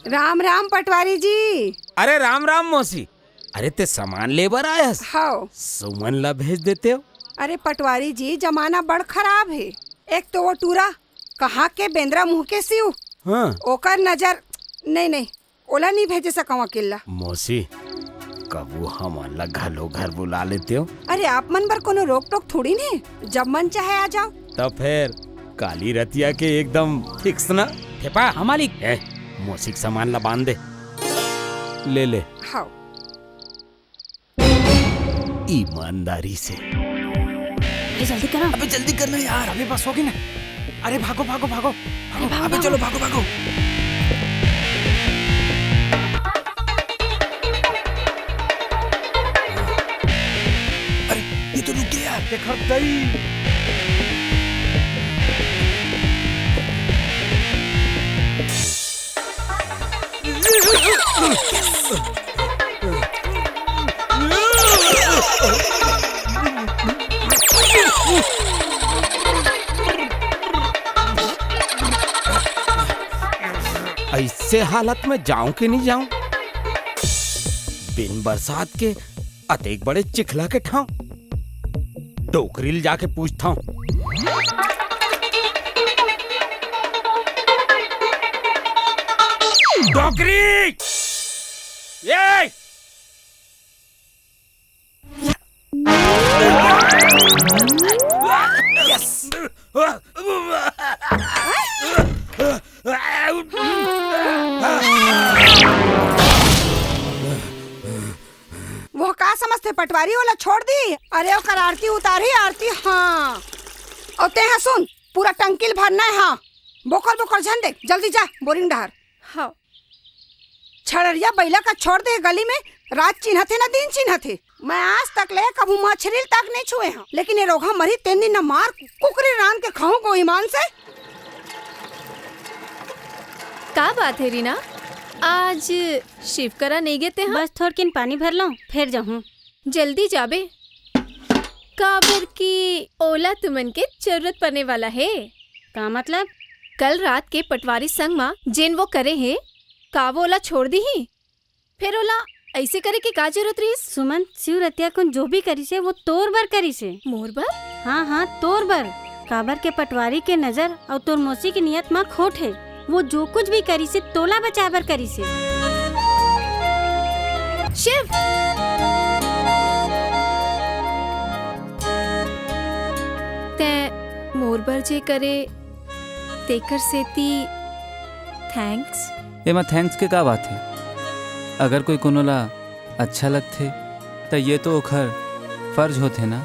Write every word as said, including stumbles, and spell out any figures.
राम राम पटवारी जी। अरे राम राम मौसी। अरे ते सामान ले बर आयस? हव। सुमन ला भेज देते हो। अरे पटवारी जी, जमाना बड़ खराब हे। एक तो वो टूरा कहाँ के बेंदरा मुंह के सिउ, हाँ। ओकर नजर नहीं, नहीं, ओला नहीं भेजे सकंव अकेला। मौसी, कभू हमन ला घलो घर बुला लेते हो। अरे आप मन बर कोनो रोक टोक थोड़ी ने, जब मन चाहे आ जाओ। तब फिर काली रतिया के एकदम फिक्स ना? ठेपा, हाँ मालिक। ए, मौसी के सामान ला बांध दे। ले ले। हाँ। ईमानदारी से। अरे जल्दी करा। अबे जल्दी करना यार। अबे बस होगे ना। अरे भागो, भागो, भागो। भागो, अबे भागो। चलो, भागो, भागो। अरे, ये तो रुक गया यार। देखो दई। ऐसे हालत में जाऊं कि नहीं जाऊं? बिन बरसात के अतेक बड़े चिखला के ठांव, डोकरी ल जाके पूछथंव। डोकरी! ए! वो का समझथे पटवारी, ओला छोड़ दी। अरे ओकर आरती उतारही, आरती। हाँ, अउ तेहा सुन, पूरा टंकी ल भरना हे। हाँ, बोकर बोकर झन दे, जल्दी जा बोरिंग डहर। हाँ। छड़रिया बइला का छोड़ दे गली में, रात चिन्हथे ना दिन चिन्हथे। मैं आज तक ले कभू मछरी तक नहीं छुए हंव, लेकिन ये रोगहा मरही तेन दिन न मार कुकरी रांध के खाहूं गो ईमान से। का बात हे रीना, आज शिव करा नहीं गे तेहा? बस थोड़किन पानी भर लंव, फेर जाहूं। जल्दी जाबे, काबर कि ओला तुमन के जरूरत पड़ने वाला हे। का मतलब? कल रात के पटवारी संग मा जेन वो करे हे, का वो ओला छोड़ दीही? फेर ओला ऐसे करे के का जरूरत रहिस? सुमन, शिव रतिया कुन जो भी करिसे, वो तोर बर करिसे। मोर बर? हाँ, हाँ, तोर बर। काबर के पटवारी के नजर अउ तोर मौसी के नियत मा खोट हे। वो जो कुछ भी करिसे, तोला बचाए बर करिसे। शिव! तैं मोर बर जे करे, तेकर सेती thanks। एमा thanks के का बात हे? अगर कोई कोनो ला अच्छा लगथे, त ये तो ओखर फर्ज होथे ना।